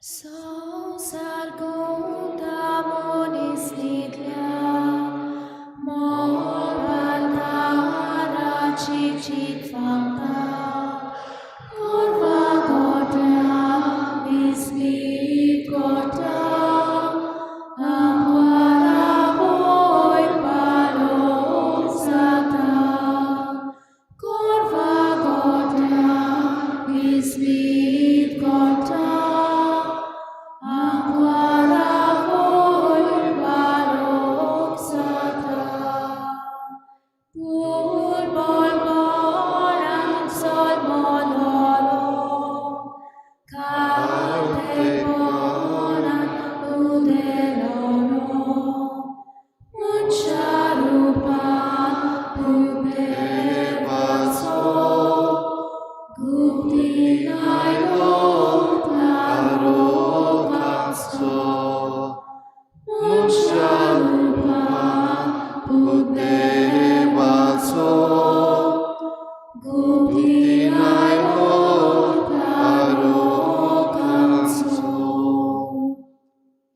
संवसार घुंवता मनीस न्हिदल्या, मोगार दाराची चीत फावता, गोरवां गोठ्या विस्मीत कोता, आंकवारा वयर पालोवंक जाता, गोरवां गोठ्या विस्मीत कोता, आंकवारा वयर पालोवंक जाता. दुर्बळपणान जल्मलोलो, खालतेपणान उदेलोलो, मनशा रुपान तूं देवाचो, गुप्तीन आयलो तारकांचो. मनशा रुपान तूं देवाचो, गुप्तीन आयलो तारकांचो.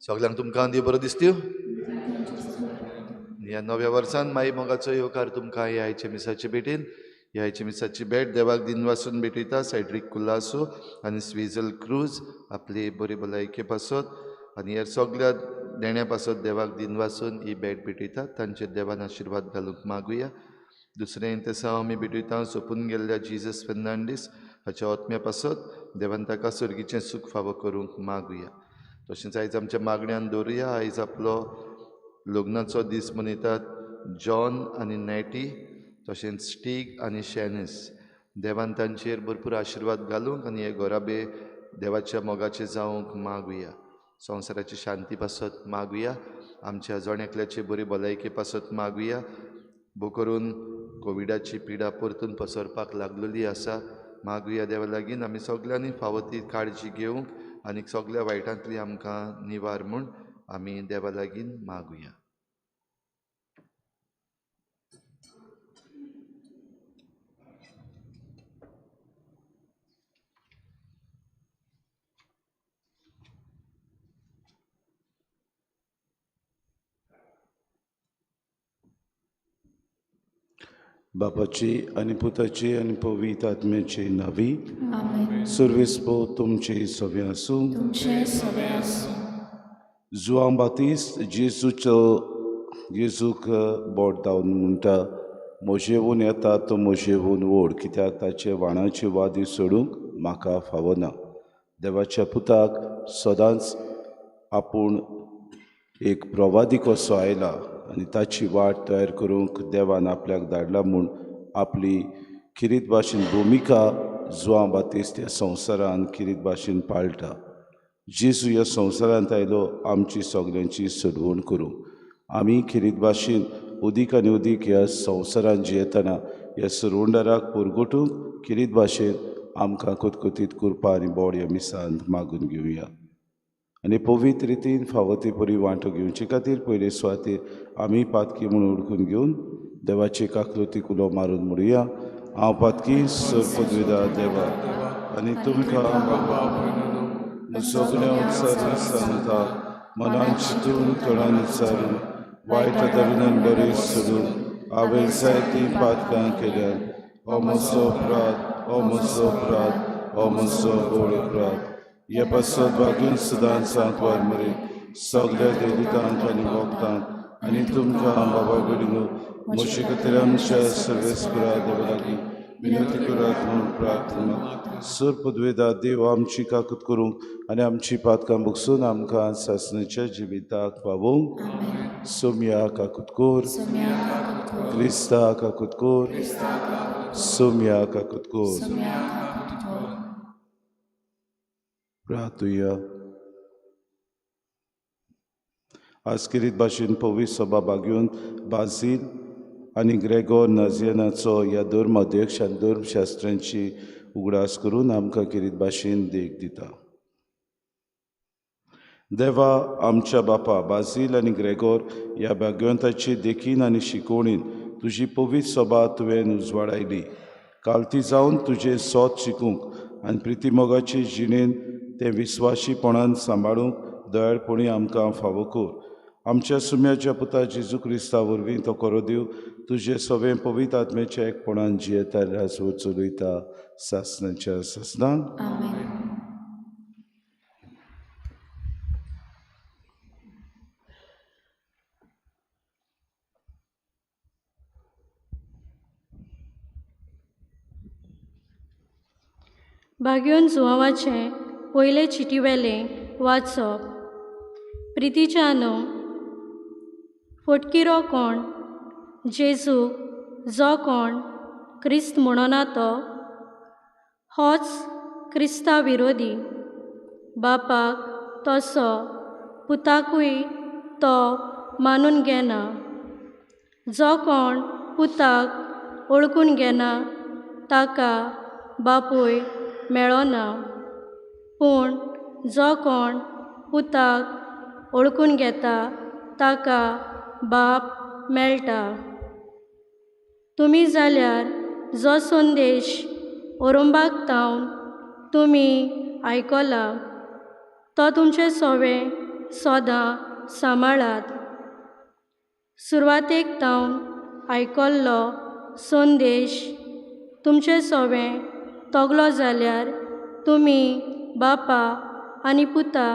सगल्यांक तुमकां देव बरो दिसत्यो. ह्या नव्या वर्सान माई मोगाचो येवकार तुमकां ह्या आयच्या मिसाचे भेटेन. ह्या आयच्या मिसाची भेट देवाक दिनवासून भेटयता सॅड्रीक कुलासो आनी स्विजल क्रूज आपली बरी भलायके पासत आनी ह्या सगल्या देण्या पासत देवाक दिनवासून ही भेट भेटयतात. तांचेर देवान आशिर्वाद घालूंक मागुया. दुसरें तेसांव आमी भेटयता सोंपून गेल्ल्या जिजस फेर्नांडीस हाच्या आत्म्या पासत देवान ताका सर्गीचें सूख फावो करूंक मागुया. तशेंच आयज आमच्या मागण्यान दवरुया. आयज आपलो लग्नाचो दीस मनयतात जॉन आनी नॅटी, तशेंच स्टीग आनी शॅनिस. देवान तांचेर भरपूर आशिर्वाद घालूंक आनी हे घराबे देवाच्या मोगाचे जावंक मागुया. संवसाराची शांती पासत मागुया. आमच्या जण एकल्याची बरी भलायकी पासत मागुया. भोव करून कोविडाची पिडा परतून पसरपाक लागलेली आसा. मागुया देवा लागीं आमी सगल्यांनी फावो ती काळजी घेवंक आनी सगल्या वायटांतली आमकां निवार म्हूण आमी देवा लागीं मागुया. बापाची आनी पुताची आनी पवित्र आत्म्याची नावी. आमेन. सुर्वेस तुमचे सवे आसूं. तुमचे सवे आसूं. जुआंव बातिस्त जेजूचो जेजूक बोट धांवन म्हणटा, म्हजेवून येता तो म्हजेवून व्हड, कित्याक ताचे वाणाची वादी सोडूंक म्हाका फावना. देवाच्या पुताक सदांच आपूण एक प्रवादी कसो आयला आनी ताची वाट तयार करूंक देवान आपल्याक धाडला म्हूण आपली खिरीत भाशेन भुमिका जुआंव बातिस्त ह्या संवसारान खिरीत भाशेन पाळटा. जेजू ह्या संवसारांत आयलो आमची सगल्यांची सोडवण करूंक. आमी खिरीत भाशेन उदीक आनी उदीक ह्या संवसारांत जियेतना ह्या सुरवंडाराक पुरगोटूंक खिरीत भाशेन आमकां कुतकुतीत कृपा आनी बोड ह्या मिसांत मागून घेवया. आनी पवित्र रितीन फावो ती बरी वांटो घेवचे खातीर पयले सुवातेर आमी पातकी म्हूण उडकून घेवन देवाचे काकलुतीक उलो मारून म्हणुया, हांव पातकी सर पदवेदार देवा आनी तुमकां सगळ्या उत्साहान सांगता, मनान चिंतून तोंडान उच्चारून वायट दरिनान बरें सोडून हांवें जायतीं पातकां केल्यात. हो म्हजो अपराध, हो म्हजो अपराध, हो म्हजो व्हड अपराध. हे पासत भागून सदांच सांकवार मरे सगल्या देवतांक आनी भक्तांक आनी तुमकां बाबा भयणीनो म्हजे खातीर आमच्या सर्वेस्परा देवा लागीं विनंती करात म्हूण प्रार्थना. सर पदवेदा देव आमची काकूत करूंक आनी आमची पातकां बगसून आमकां सासणाच्या जिविताक पावोवंक. सोमया काकूत कोर. क्रिस्ता काकूत कोर. सोमया काकूत कोर. प्रार्थुया. आज किरीत भाशेन पवित्र सभा बागेवन बाजील आनी ग्रेगोर नाझियनाचो ह्या धर्म अध्यक्ष आनी धर्मशास्त्र्यांची उगडास करून आमकां किरीत भाशेन देख दिता. देवा आमच्या बापा बाजील आनी ग्रेगोर ह्या भाग्यवंताची देखीन आनी शिकवणीन तुजी पवित्र सभा तुवें उजवाडायली. कालती जावन तुजें सोद शिकूंक आनी प्रितीमोगाचे जिणेन तें विस्वाशीपणान सांबाळूंक दयाळपणी आमकां फावो कर. आमच्या सुम्याच्या पुता जेजू क्रिस्ता वरवीं तो करो दिव. तुजे सगळें पवित्र आत्म्याच्या एकपणान जियेता राजवट चलयता सासणाच्या सासणाक. आमेन. बागयोन जुवांवाचें पयले चिटीवेलें वाचप. प्रितीच्यानो, फटकिरो कोण जेजू जो कोण क्रिस्त म्हणना तो होच क्रिस्ता विरोधी. बापाक तसो पुताकूय तो मानून घेना. जो कोण पुताक वळखून घेना ताका बापूय मेळना, पूण जो कोण पुताक वळखून घेता ताका बाप मेळटा. तुमी जाल्यार जो संदेश ओरंबाक तावन तुमी आयकला तो तुमचे सोवे सदां सांबाळात. सुरवातेक तावन आयकल्लो संदेश तुमचे सोवे तगलो जाल्यार तुमी बापा आनी पुता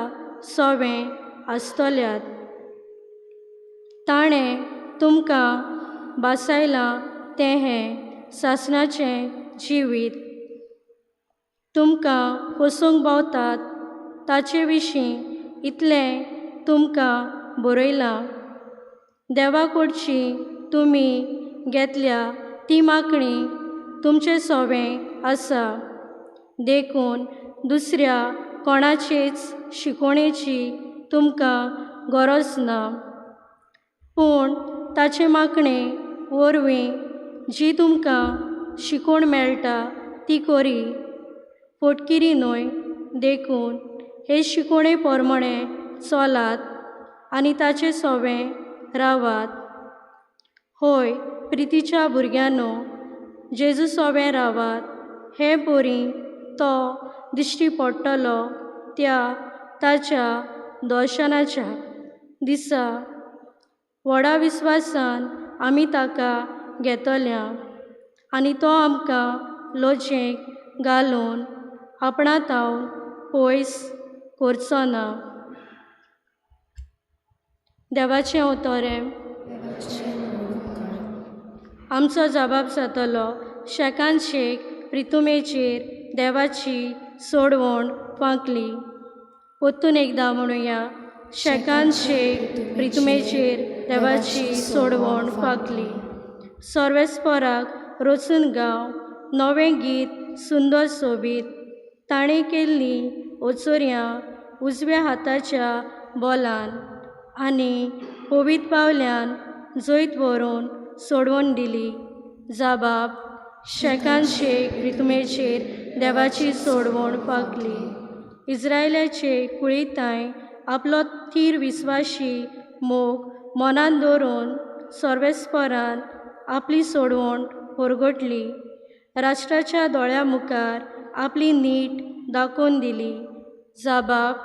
सोवे आसतल्यात. ताणें तुमकां भासायलां तें हें सासणाचें जिवीत. तुमकां फसोवंक भोंवतात ताचे विशीं इतलें तुमकां बरयलां. देवा कडची तुमी घेतल्या ती मागणी तुमचे सोवें आसा, देखून दुसऱ्या कोणाचेच शिकोवणेची तुमकां गरज ना. पूण ताचे मागणे वरवीं जी तुमकां शिकोवण मेळटा ती करी, फटकिरी न्हय. देखून हे शिकोवणे प्रमाणे चलात आनी ताचे सोवें रावात. होय प्रितीच्या भुरग्यांनो, जेजू सोवें रावात. हे बरी तो दिश्टी पडटलो त्या ताच्या दर्शनाच्या दिसा व्हडा विस्वासान आमी ताका घेतल्या आनी तो आमकां लजेक घालून आपणा तावन पयस करचो ना. देवाचें उतरें आमचो जबाब जातलो. शेकान शेक प्रितुमेचेर देवाची सोडवण फांकली. परतून एकदां म्हणुया, शेकान शेक प्रितुमेचेर देवाची सोडवण फांकली. सर्वेस्पराक रचून गांव नवें गीत सुंदर सोबीत. ताणें केल्लीं ओचोरयां उजव्या हाताच्या बोलान आनी पवीत पावल्यान जैत व्हरून सोडवून दिली. जबाब शेकान शेक प्रितुमेचेर देवाची सोडवण फांकली. इस्रायलाचे कुळिताय आपलो थीर विस्वाशी मोग मनान दवरून सर्वेस्परान आपली सोडवण परगटली. राष्ट्राच्या दोळ्या मुखार आपली नीट दाखोवन दिली. जबाब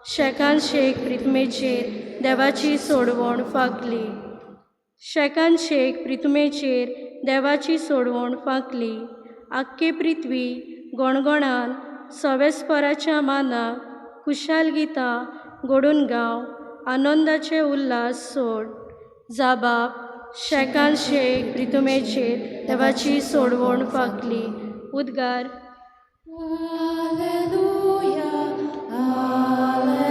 शेकान शेक प्रितुमेचेर देवाची सोडवण फांकली. शेकान शेक प्रितुमेचेर देवाची सोडवण फांकली. आख्खे पृथ्वी गणगणान सवेस्पराच्या मानाक खुशाल गितां घडून गांव आनंदाचे उल्हास सोड. जबाब शेकान शेक प्रितुमेचेर देवाची सोडवण फांकली. उद्गार. Alleluia, alleluia,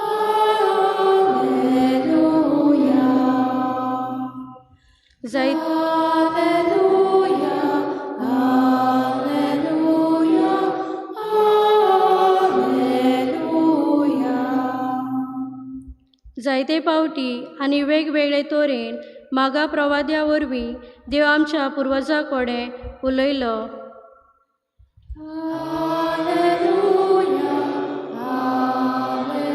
alleluia. जायत Alleluia, alleluia, alleluia. जायते पावटी आनी वेगवेगळे तरेन मागा प्रवाद्या वरवीं देव आमच्या पुर्वजां कडेन उलयलो. Alleluia, alleluia,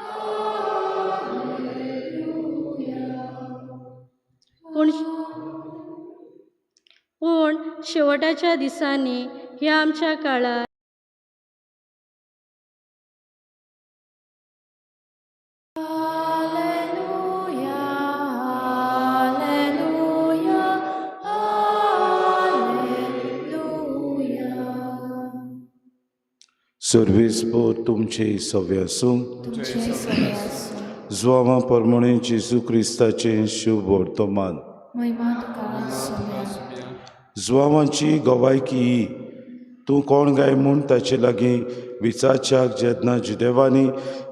alleluia. पूण पूण शेवटाच्या दिसांनी ह्या आमच्या काळार Alleluia, Alleluia, Alleluia. सर्वेस्पोर तुमचे सवे आसूं. तुमचे सवे आसूं. जुआंवा प्रमाणे जेजू क्रिस्ताचें शुभ वर्तमान. महिमा तुका सोम्या. जुआंवाची गवायकी ही, तूं कोण काय म्हूण ताचे लागीं विचारच्याक जेन्ना जुदेवांनी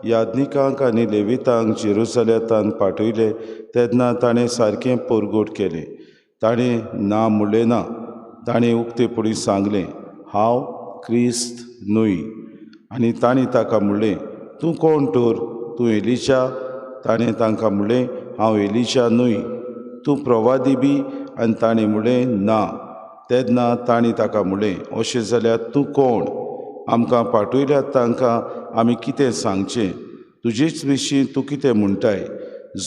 याज्ञिकांक आनी लेवितांक जेरुसलेमांत पाठयले तेन्ना ताणें सारकें परगट केलें. ताणें ना म्हणलें ना. ताणें उक्तेपणी सांगलें, हांव क्रिस्त न्हय. आनी तांणी ताका म्हणलें, तूं कोण तर? तूं एलिशा? ताणें तांकां म्हणलें, हांव एलिशा न्हय. तूं प्रवादी बी? आनी ताणें म्हणलें, ना. तेन्ना तांणी ताका म्हणलें, अशें जाल्यार तूं कोण? आमकां पाठयल्यात तांकां आमी कितें सांगचें? तुजेच विशीं तूं कितें म्हणटाय?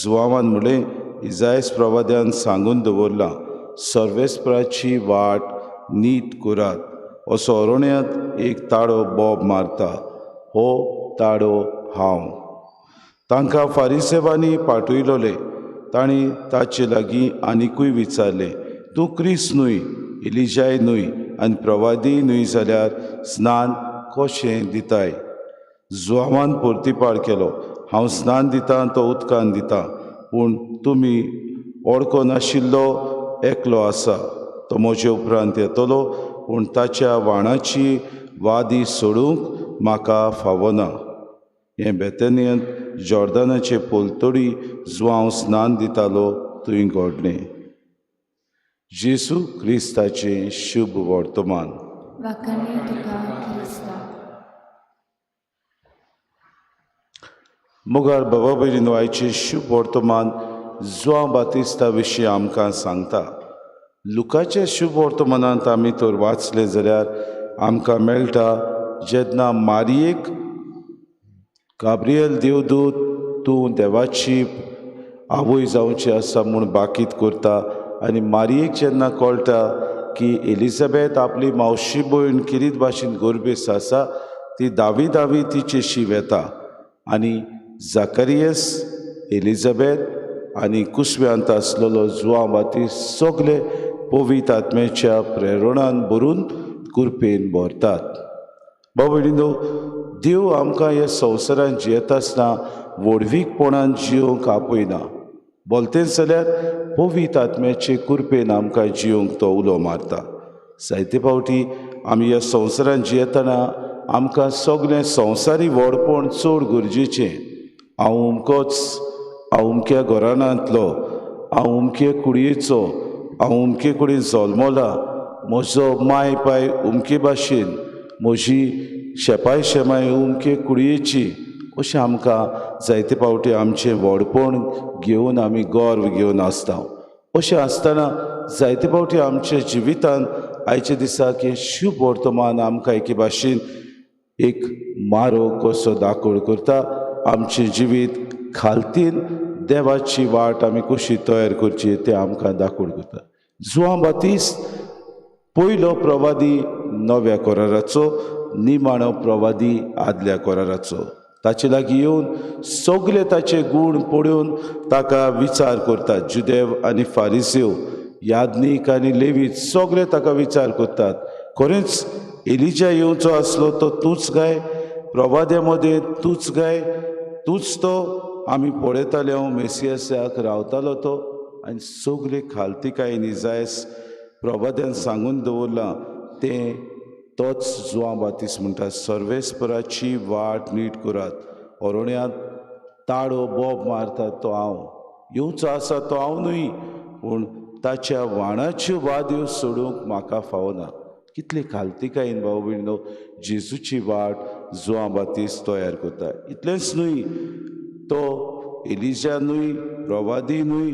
जुआंवान म्हणलें, इजायस प्रवाद्यान सांगून दवरलां, सर्वेस्पराची वाट नीट करात, असो अरण्यांत एक ताडो बोब मारता, हो ताडो हांव. तांकां फारिसेवांनी पाठयलोले. तांणी ताचे लागीं आनिकूय विचारलें, तूं क्रिस्त न्हय, एलिजाय न्हय आनी प्रवादी न्हय जाल्यार स्नान कशें दिताय? जुआंवान परतिपाळ केलो, हांव स्नान दितां तो उदकान दिता, पूण तुमी ओळखनाशिल्लो एकलो आसा, तो म्हजे उपरांत येतलो, पूण ताच्या वाणाची वादी सोडूंक म्हाका फावना. हें बेतनियंत जॉर्दनाचे पलतडी जुआंव स्नान दितालो थंय घडलें. जेजू क्रिस्ताचें शुभ वर्तमान. वाखाणे तुका क्रिस्ता. मुगार बाबा भयणीनो, आयचें शुभ वर्तमान जुआंव बातिस्ता विशीं आमकां सांगता. लुकाच्या शुभ वर्तमानांत आमी तर वाचलें जाल्यार आमकां मेळटा, जेन्ना मारयेक गाब्रियल देवदूत तूं देवाची आवय जावची आसा म्हूण बाकीत करता आनी मारयेक जेन्ना कळटा की एलिझाबेथ आपली मावशी भयण किरीत भाशेन गोरबेस आसा, ती दावी दावी तिचेशी वेता आनी जाकरियस, एलिझाबेथ आनी कुसव्यांत आसलेलो जुआंव बातिस्त सगले पवित्र आत्म्याच्या प्रेरणान भरून कुरपेन भरतात. बाबा भयणीनो, देव आमकां ह्या संवसारांत जियेता आसतना व्हडवीकपणान जियोंक आपयना, बोलतेंच जाल्यार पवित्र आत्म्याचे कुरपेन आमकां जियोंक तो उलो मारता. जायते फावटी आमी ह्या संवसारांत जियेतना आमकां सगळें संवसारी व्हडपण चड गरजेचें. हांव अमकोच, हांव अमक्या घराण्यांतलो, हांव अमके कुडयेचो, हांव अमके कडेन जल्मला, म्हजो माय पाय अमके भाशेन, म्हजी शेपाय शेमाय अमके कुडयेची, अशें आमकां जायते फावटी आमचें व्हडपण घेवन आमी गर्व घेवन आसता. अशें आसतना जायते फावटी आमच्या जिवितांत आयच्या दिसाक हें शुभ वर्तमान आमकां एके भाशेन एक मारो कसो दाखोड करता. आमचें जिवीत खालतीन देवाची वाट आमी कशी तयार करची तें आमकां दाखोड करता. जुआंव बातिस्त पयलो प्रवादी नव्या कराराचो, निमाणो प्रवादी आदल्या कराराचो. ताचे लागीं येवन सगळे ताचे गूण पळोवन ताका विचार करतात. जुदेव आनी फारिसेव, याज्ञीक आनी लेवीत सगळे ताका विचार करतात, खरेंच एलिजा येवचो आसलो तो तूंच काय? प्रवाद्या मदें तूंच काय? तूंच तो आमी पळयताले, हांव मेसियासाक रावतालो तो. आनी सगळे खालतिकायेन इजायस प्रवाद्यान सांगून दवरलां तें तोच जुआंव बातिस्त म्हणटा, सर्वेस्पराची वाट नीट करात, अरण्यांत ताडो बोब मारता तो हांव, येवचो आसा तो हांव न्हय, पूण ताच्या वाणाच्यो वाद्यो सोडूंक म्हाका फावना. कितले खालतिकायेन भाव भयणीनो जेजूची वाट जुआंव बातिस्त तयार करता. इतलेंच न्हय, तो एलिजा न्हय, प्रवादी न्हय,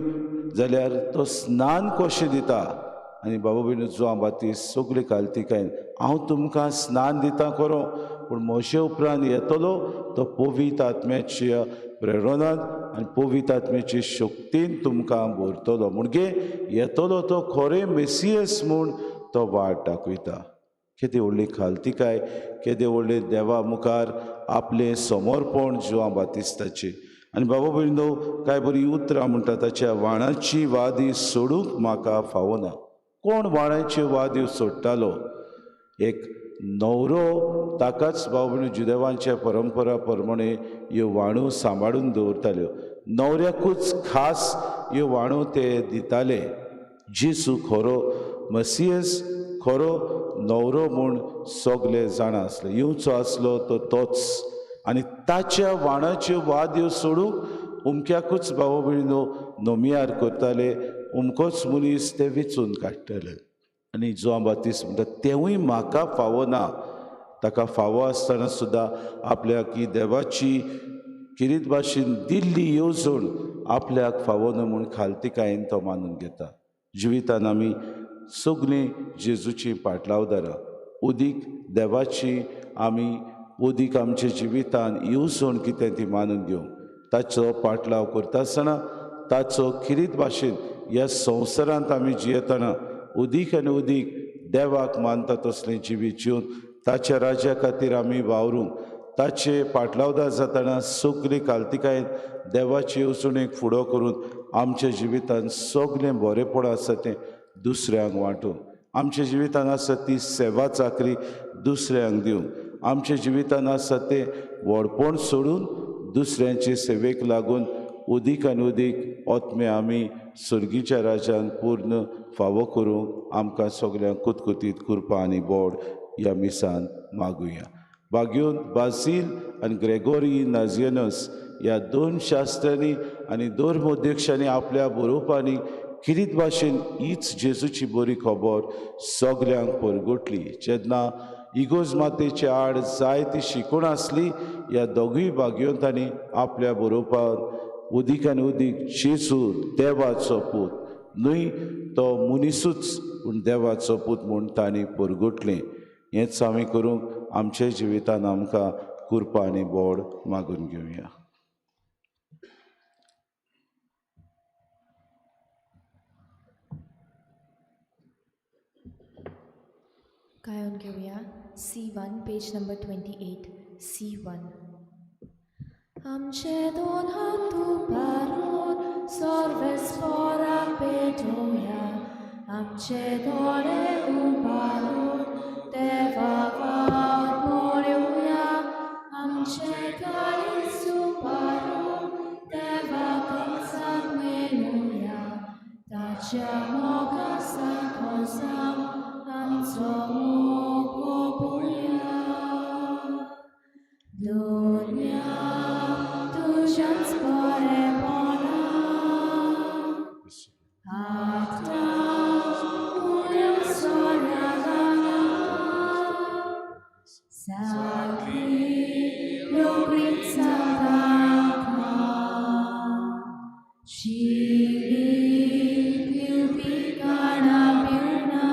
जाल्यार तो स्नान कशें दिता. आनी बाबा भयणीनो, जुआंव बातिस्त सगळे खालतिकायेन, हांव तुमकां स्नान दिता खरो, पूण म्हजे उपरांत येतलो तो पवित्र आत्म्याच्या प्रेरणान आनी पवित्र आत्म्याचे शक्तीन तुमकां भरतलो, म्हणजे येतलो तो खरें मेसियस म्हूण तो वाट दाखयता. केदी व्हडली खालतिकाय, केदे व्हडले देवा मुखार आपलें समर्पण जुवांव बातिस्ताचें। आनी बाबा भयणो कांय बरी उतरां म्हणटा, ताच्या वाणाची वादी सोडूंक म्हाका फावना। कोण वाणाच्यो वाद्यो सोडटालो? एक न्हवरो, ताकाच बाबा भयणो जुदेवांच्या परंपरा प्रमाणे ह्यो वाणो सांबाळून दवरताल्यो। न्हवऱ्याकूच खास ह्यो वाणो ते दिताले। जेजू खरो मसियस, खरो न्हवरो म्हूण सगले जाणा आसले। येवचो आसलो तो तोच, आनी ताच्या वाणाच्यो वाद्यो सोडूंक उमक्याकूच बाबा भयणो नोमियार करताले, उमकोच मनीस ते वेंचून काडटाले। आनी जुवांव बातिस्त म्हणटा तेवूय म्हाका फावना। ताका फावो आसतना सुद्दां आपल्याक ही देवाची किरीत भाशेन दिल्ली येवजण आपल्याक फावो न्हय म्हूण खालतिकायेन तो मानून घेता। जिवितान आमी सगळीं जेजूची पाटलावदारां, उदीक देवाची आमी उदीक आमच्या जिवितान येवजण कितें ती मानून घेवंक ताचो पाटलाव करता आसतना ताचो किरीत भाशेन ह्या संवसारांत आमी जियेतना उदीक आनी उदीक देवाक मानता तसलें जिवीत जिवन ताच्या राज्या खातीर आमी वावरूंक ताचे पाटलावदार जातना सगळी कालतिकायेन देवाची येवजणेक फुडो करून आमच्या जिवितान सगळें बरेपण आसा तें दुसऱ्यांक वांटूंक, आमच्या जिवितान आसा ती सेवा चाकरी दुसऱ्यांक दिवंक, आमच्या जिवितान आसा तें व्हडपण सोडून दुसऱ्यांचे सेवेक लागून उदीक आनी उदीक ओतमे आमी सर्गीच्या राज्यान पूर्ण फावो करूंक आमकां सगल्यांक कुतकुतीत कृपा आनी बोड ह्या मिसान मागुया। बाग्योन बासील आनी ग्रेगोरी नाजियनस ह्या दोन शास्त्रांनी आनी धर्म अध्यक्षांनी आपल्या बरोवपांनी किरीत भाशेन हीच जेजूची बरी खबर सगल्यांक परगटली। जेन्ना इगोज मातेचे आड जायती शिकवण आसली, ह्या दोगूय भाग्यवंतांनी आपल्या बरोवपान उदीक आनी उदीक जेजू देवाचो पूत न्हय तो मनिसूच पूण देवाचो पूत म्हूण तांणी परगटलें। हेंच आमी करूंक आमच्या जिवितान आमकां कृपा आनी बोड मागून घेवया। गायन घेवया C1 page number 28 C1। आमचे दोन हात उबारून सर्वेस्पराक पेटोवया, आमचे दोळे उबारून देवाक वावर पळोवया, आमचे काळीज उबारून देवाक कंसाक मेळोवया, ताच्या मोगा सांगोसांग आमचो मोग पळोवया। दुनिया तुज्याच बरेपणा आतां उण्या सोऱ्या जाल्या, सारकी लोकरीत जाता शिरी पिवपी काणा पिवना,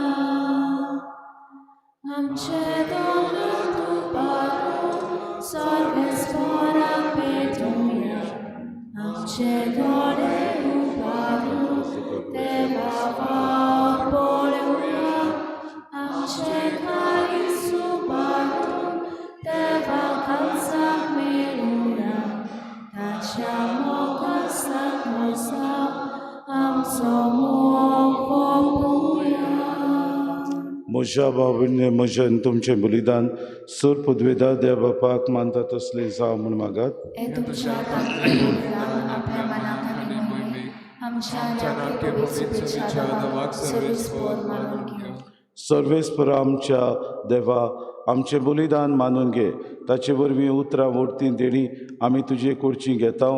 आमचे दोन हात उबारून सर्वेस्पराक पेटोवया, आमचे दोळे उबारून देवा वावर पळोवया, आमचे काळीज उबारून देवा खालसाक मेळोवया, ताच्या मोगा सांगोसांग आमचो मोग पळोवया। म्हज्या भावने म्हज्या आनी तुमचें बलिदान सोर पदवेदार देव बापाक मानता तसलें जावं म्हूण मागात। हे तुमच्या ताकदीन आपल्या मनाक आनी मोहिमेक आमच्या आनी पवित्र देवाक सर्वेस्पर मानून घेवं। सर्वेस्पर आमच्या देवा आमचें बलिदान मानून घे, ताचे वरवीं उतरां वरतीं देणी आमी तुजे कडची घेता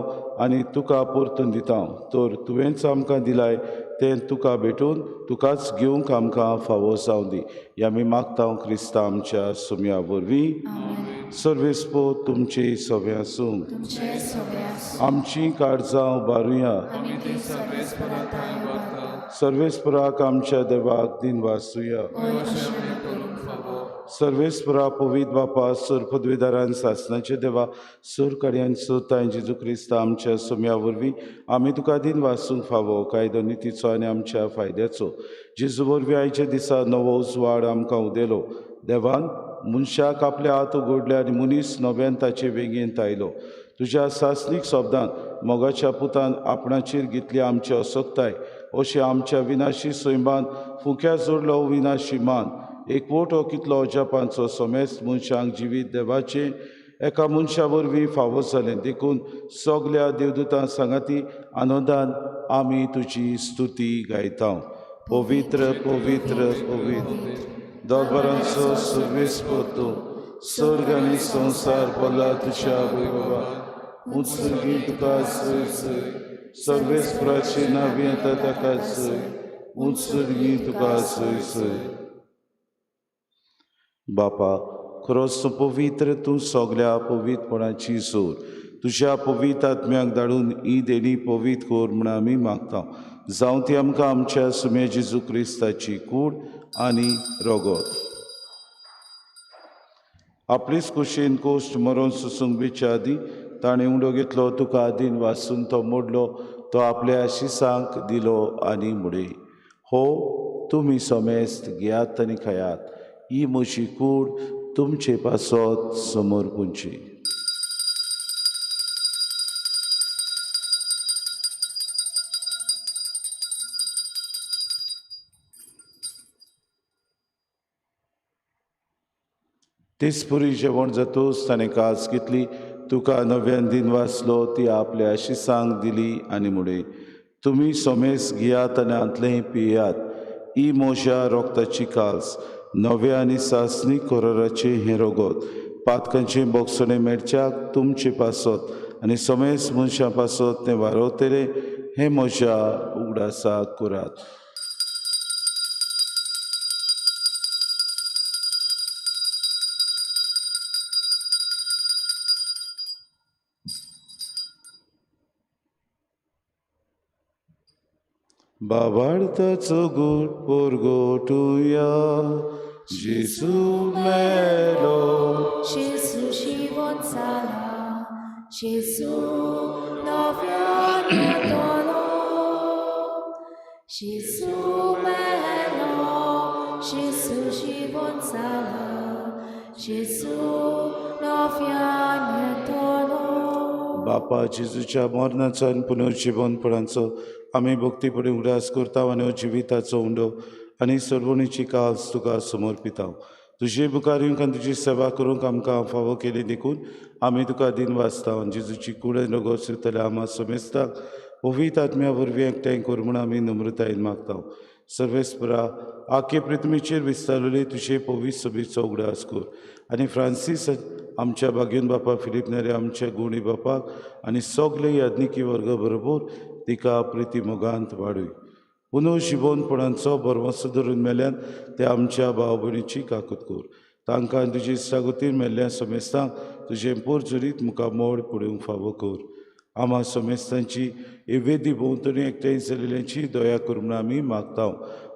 आनी तुका परतून दिता। तर तुवेंच आमकां दिलाय तें तुका भेटून तुकाच घेवंक आमकां फावो जावं दी। ह्या आमी मागता क्रिस्ता आमच्या सुम्या वरवीं। सर्वेस्पर तुमचे सवे आसूं। आमची काळजां उबारुया। सर्वेस्पराक आमच्या देवाक दिनवासुया। सर्वेस्परा पवित्र बापा सोर पदवीदारान सासनाचे देवा सोर कार्यान सोताय जेजू क्रिस्ता आमच्या सोम्या वरवीं आमी तुका दिनवासूंक फावो कायदो नितीचो आनी आमच्या फायद्याचो। जेजू वरवीं आयच्या दिसा नवो उजवाड आमकां उदेलो। देवान मनशाक आपले हात उगडले आनी मनीस नव्यान ताचे वेंगेंत आयलो. तुज्या सासणीक शब्दान मोगाच्या पुतान आपणाचेर घेतली आमची असक्ताय अशें आमच्या विनाशी सैमान फुक्या जोडलो विनाशी मान. एकवट हो कितलो अजापांचो समेस्त मनशांक जिवीत देवाचें एका मनशा वरवीं फावो जालें. देखून सगल्या देवदूतां सांगाती आनंदान आमी तुजी स्तुती गायता. पवित्र पवित्र पवित्र दरबारांचो सर्वेस्पर स्वर्ग आनी संवसार भरला तुज्या वैभवान. उंच तुका जय जय सर्वेस्पराचे नांव येता ताका जय. उंच तुका जय जय. बापा खरोच तूं पवित्र, तूं सगल्या पवित्रपणाची जोर. तुज्या पवित्र आत्म्याक धाडून ही देणी पवित्र कर म्हूण आमी मागता. जावं ती आमकां आमच्या सुम्या जेजू क्रिस्ताची कूड आनी रगत. आपलीच कुशीन कोश्ट मरोन सोसूंक बेच्या आदीं ताणें उंडो घेतलो, तुका आदीन वासून तो मोडलो, तो आपल्या शिसांक दिलो आनी म्हणलें, हो तुमी समेस्त घेयात आनी खायात, ही म्हजी कूड तुमचे पासत समर्पूंची. तेच पुरी जेवण जातूच ताणें कास घेतली, तुका नव्यान दिन वाचलो, ती आपल्या शिसांक दिली आनी म्हणलें, तुमी समेस्त घेयात आनी हांतलें पियात, ही म्हज्या रोगताची कास नव्या आनी सासणी कराराचें हें रगत पातकांचें बोगसणें मेळच्याक तुमचे पासत आनी समेस्त मनशां पासत तें वारवतलें हें म्हज्या उगडासाक करात. बाबार्थाचो गूट पोरगोटुया जेजू मेलो. जेजू जिवन जाला, जेजू नव्यान येतलो. जेजू मेलो, जेजू जिवन जाला, जेजू नव्यान येतलो. बापा जेजूच्या मरणाचो आनी पुनर्जिवनपणाचो आमी भक्तीपणी उगडास करता आनी जिविताचो उंडो आनी सर्वणीची कास तुका समर्पिता. तुजे मुखार येवंक आनी तुजी सेवा करूंक आमकां फावो केली देखून आमी तुका दिन वाचता. आनी जेजूची कूड आनी रगत सोदतल्या आमा समेस्ताक पवित्र आत्म्या वरवीं एकठांय कर म्हूण आमी नम्रतायेन मागता. सर्वेस्परा आखे पृथ्वीचेर विस्तारलेली तुजे पवित्र सभेचो उगडास कर आनी फ्रांसीस आमच्या बागेन बापा फिलीप नेरे आमच्या गुणी बापाक आनी सगळे याज्ञिकी वर्ग बरोबर तिका प्रिती मोगांत वाडय. पुनः जिवनपणाचो भरवंसो धरून मेल्यान ते आमच्या भाव भयणीची काकूत कर. तांकां तुजी सागोतीन मेल्ल्या समेस्तांक तुजें पोरजरीत मुखार मोड पडूंक फावो कर. आमा समेस्तांची वेदी भोंवतणी एकठांय जाल्ल्याची दया कर म्हूण आमी मागता.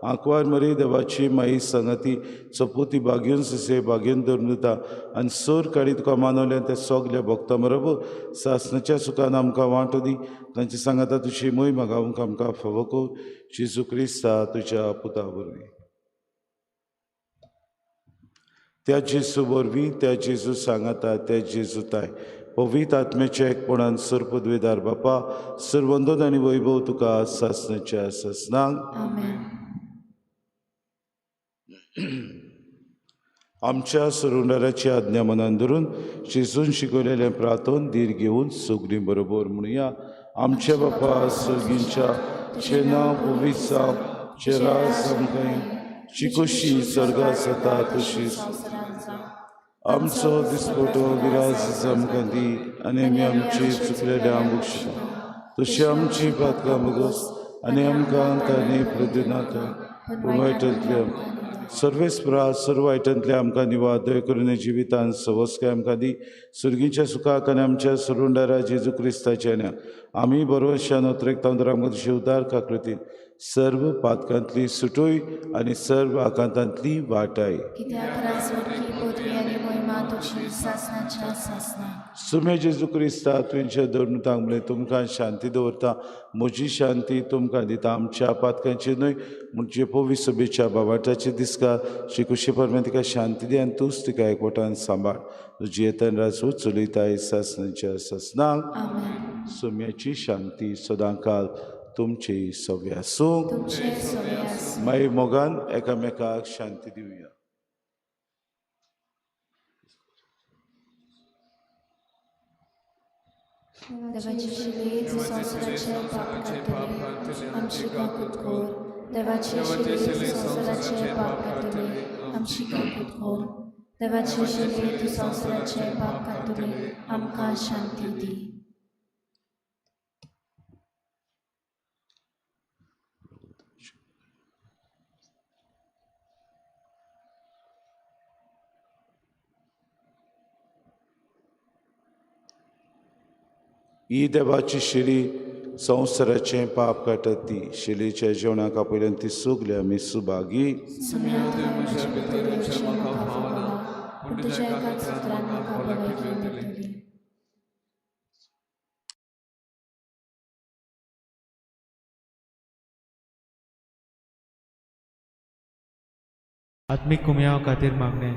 आंकवार मरे देवाची माई सांगाती चपोती बागेवन ससे बागेवन धरून दिता आनी सोर काडी तुका मानवल्यान त्या सगल्या भक्तां बरोबर सासणाच्या सुखान आमकां वांटो दी. तांचे सांगाता तुजी मोय मागावंक आमकां फावो कर. जेजू क्रिस्ता तुज्या पुता वरवीं. त्या जेजू वरवीं, त्या जेजू सांगाता, त्या जेजू ताय पवित्र आत्म्याच्या एकपणान सर्पद्वेदार बापा सर्वंदन आनी वैभव तुका सासणाच्या सासणाक. आमेन. आमच्या सरुंडाराची आज्ञा मनान धरून जेजून शिकवलेलें प्रार्थन धीर घेवन सगळीं बरोबर म्हणुया. आमच्या बापा सर्गींच्या, तुजें नांव पवित्र जावं, तुजें राज आमकां येवं, तुजी खोशी स्वर्गात जाता तशीच आमचो दिसपटो विराज आमकां दी आनी आमी आमची चुकलेल्या बक्षिता तशी आमची पातकां भोगोस आनी आमकां तांणी प्रदिनाका पूण वायटांतल्या सर्वेस्परा सर्व वायटांतल्या आमकां निवाद दया करून जिवितान सवस्काय आमकां दी. सुर्गीच्या सुखाक आनी आमच्या सरुंडारा जेजू क्रिस्ताच्या न्या आमी बरोवशान अत्रेकता आमकां तुजे उदार काकृतीन सर्व पातकांतली सुटूय आनी सर्व आकांतांतली वाटाय. कित्याक राजवटकी पदवी आनी मोहिमा तुजी सासणाच्या सासणाक. सुमे जेजू क्रिस्ता तुमचे धरून म्हणलें तुमकां शांती दवरता, म्हजी शांती तुमकां दिता. आमच्या पातकांची न्हय म्हणजे पवित्र सभेच्या बाबाटाची दिसका शिकुशी परमें तिका शांती दी आनी तूंच तिका एकवटान सांबाळ. तुजी येतन राजू चलयताय सासणाच्या सासणाक. आमेन. सुम्याची शांती सदांकाल तुमची सगळे आसूं. तुमचे सगळे आसूं. मागीर मोगान एकामेकाक शांती दिवया. देवाची शिले तूं संवसाराचे पाप काडटले आमची काकूत कर. देवाची शिले तूं संवसाराचे पाप काडटले आमची काकूत कर. देवाची शिले तूं संवसाराचे पाप काडटले आमकां शांती दी. ही देवाची शिरी संवसाराचें पाप काडटा ती शिलीच्या जेवणाक आपयल्यान ती सगली आमी सुभागी. सुम्या तुवें म्हज्या भितर येवचें म्हाका फावना, पूण तुज्या एकाच उतरान म्हाका भलायकी मेळटली. आत्मीक कुमयाव खातीर मागणें.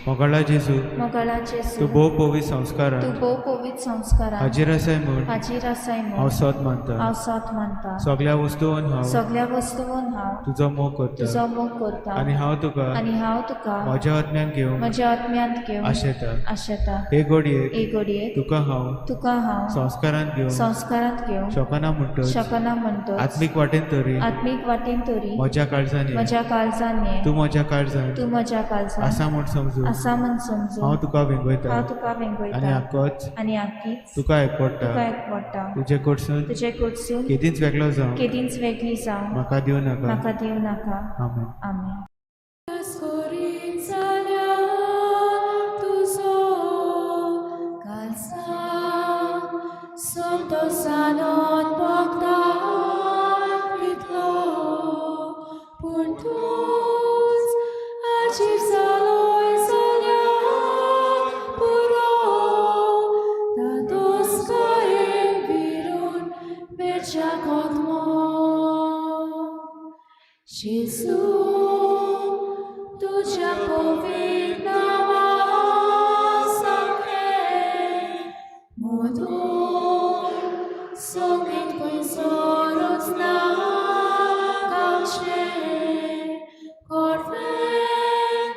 मोगाळा जेजू, मोगाळा जेजू, तूं भोव पवित्र संस्कारान तूं भोव पवित्र संस्कारान हाजीर आसाय म्हूण हाजीर आसाय हांव म्हूण सत मानता. हांव सत मानता. सगळ्या वस्तून हांव सगळ्या वस्तून हांव तुजो मोग करता तुजो मोग करता आनी हांव तुका आनी हांव तुका म्हज्या आत्म्यान घेवंक म्हज्या आत्म्यांत घेवन आशेता. आशेता. हे घडयेक हे घडयेक तुका हांव तुका हांव संस्कारान घेवंक संस्कारांत घेवंक शकना म्हणटच शकना म्हणटच आत्मीक वाटेन तरी आत्मीक वाटेन तरी म्हज्या काळजान ये. म्हज्या काळजान ये. तूं म्हज्या काळजान तूं म्हज्या काळजान आसा म्हूण समजून आसा म्हूण समजून हांव तुका वेंगयता हांव तुका आनी वेंगयता आकोच आनी आकीच तुका एकवटा. तुका एकवटा. तुजे कडसून तुजे कडसून केदींच वेगळो जावं केदींच वेगळी जावं म्हाका दिवं नाका. म्हाका दिवं नाका. आमेन. आमेन. Gesù, तुझ्या पवित्र नांवा सारकें मधूर सोगीत खंयसरूच ना गावचें कोरवें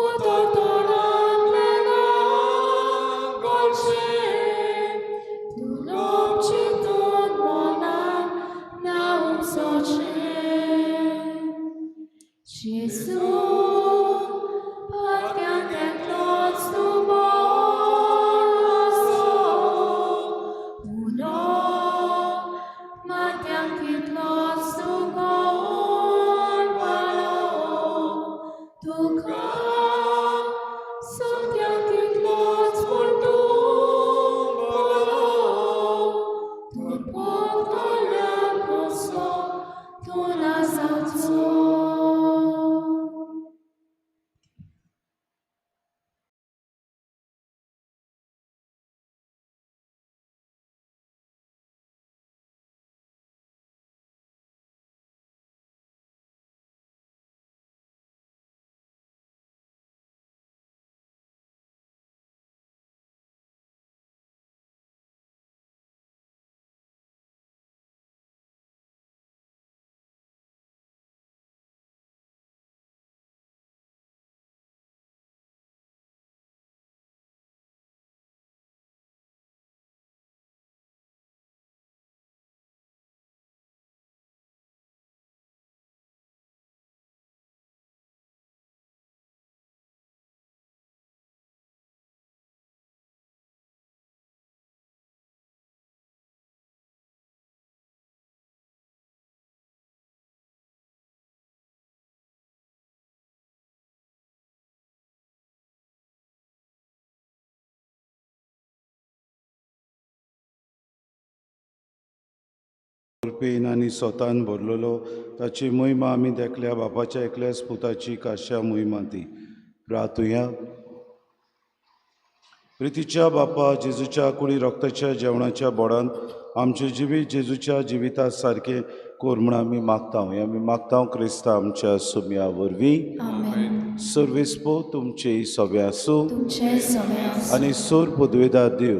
उतर तोंडांतलें ना गोडशें तूं लोक चिंतून मनान ना उपसचें. Gesù, पातक्यांक एकलोच तूं बरो आसो, उलो मात्यांक तितलोच तूं कोण पालो, तुका सत्यांक तितलोच पूण तूं बरो, तूं पगतल्या कसो तूं ना जावचो. कृपेन आनी स्वतान भरलेलो ताची मोहिमा आमी देखल्या. बापाच्या एकल्याच पुताची काश्या मोहिमा ती. प्रातुया. प्रितीच्या बापा, जेजूच्या कुडी रक्ताच्या जेवणाच्या बोडान आमचें जिवीत जेजूच्या जिविता सारकें कोर म्हूण आमी मागता. हें आमी मागता क्रिस्ता आमच्या सुम्या वरवीं. आमेन. सर्वेस्पो तुमचे सगळे आसूं. तुमचे सगळे आसूं. आनी सोर पदवेदार देव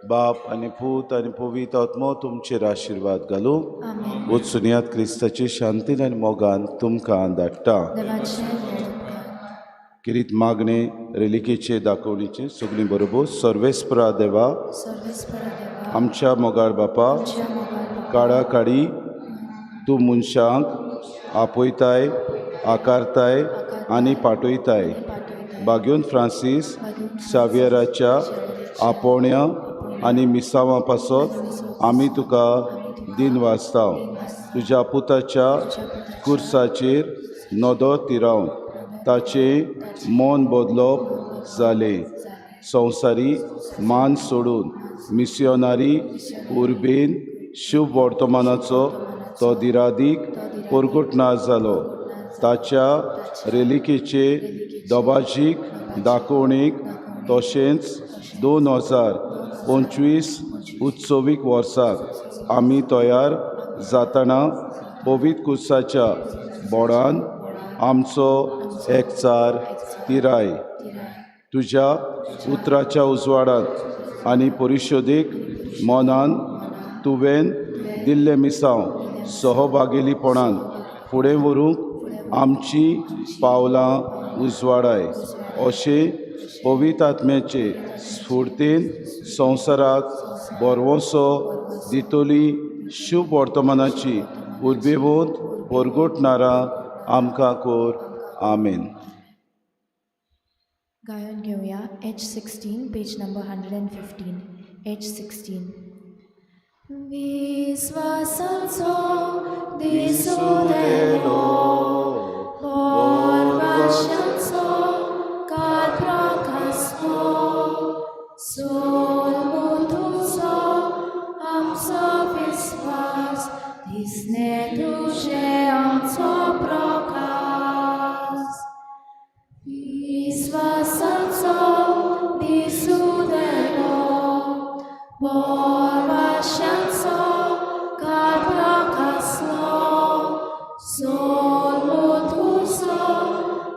बाप आनी पूत आनी पवित्र आत्मो तुमचेर आशिर्वाद घालूं. आमेन. वचुनयात क्रिस्ताचे शांतीन आनी मोगान तुमकां धाडटा. देवाचे व्हड उपकार. किरीत मागणे रेलिकेचे दाखोवणेचे सगळीं बरोबर. सर्वेस्परा देवा, सर्वेस्परा देवा, आमच्या मोगाळ बापा, आमच्या मोगाळ बापा, काळा काळी तूं मनशांक आपयताय, आकारताय आनी पाठयताय. पाठयताय. बाग्योन फ्रांसीस सावियराच्या आपोवण्या आनी मिसांवा पासत आमी तुका दिन वाचता. तुज्या पुताच्या कुर्साचेर नदर तिरावन ताचें मन बदलप जालें. संवसारी मान सोडून मिसियोनारी उर्बेन शुभ वर्तमानाचो तो दिरादीक परगटना जालो. ताच्या रेलिकेचे दबाजीक दाखोवणेक तशेंच 2025 उत्सवीक वर्साक आमी तयार जातना पवित्र कुर्साच्या बोडान आमचो एकचार तिराय. तुज्या उतराच्या उजवाडांत आनी परिशोदीक मनान तुवें दिल्लें मिसांव सहभागेलीपणान फुडें व्हरूंक आमची पावलां उजवाडाय. अशें पवित्र आत्म्याचे स्फुर्तीन संवसाराक बरवसो दितली शुभ वर्तमानाची उर्बेवंत परगटणारा आमकां कोर. आमेन. गायन घेवया H 16, page number 115. H 16. विस्वासाचो दिसुदेलो, बोरवाशाचो काल प्रकासलो, सोलमो तुजो आमचो विस्वास, दिसणे तुजें आमचो प्रकाश. विस्वासाचो दिसुदेलो, बोरवाशाचो काल प्रकासलो, सोलमो तुजो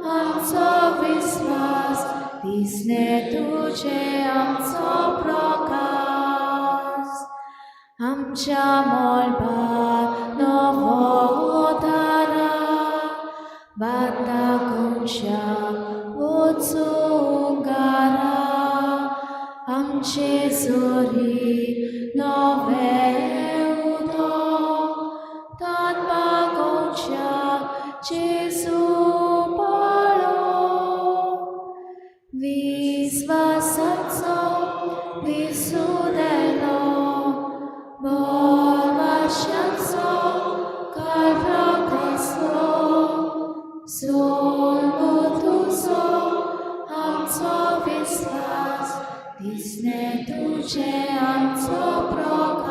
आमचो विस्वास, दिसणे तुजें आमचो प्रकाश. आमच्या मळबार नवो तारा वाता कोनशा वचूंक गारा, आमचे जोरी नवें उदक तान बागोवच्याक जेजू पळो. विस्वासाचो दिसुदेलो, बोरवाशाचो काल प्रकासलो, सोलमो तुजो आमचो विस्वास, दिसणे तुजें आमचो प्रकाश.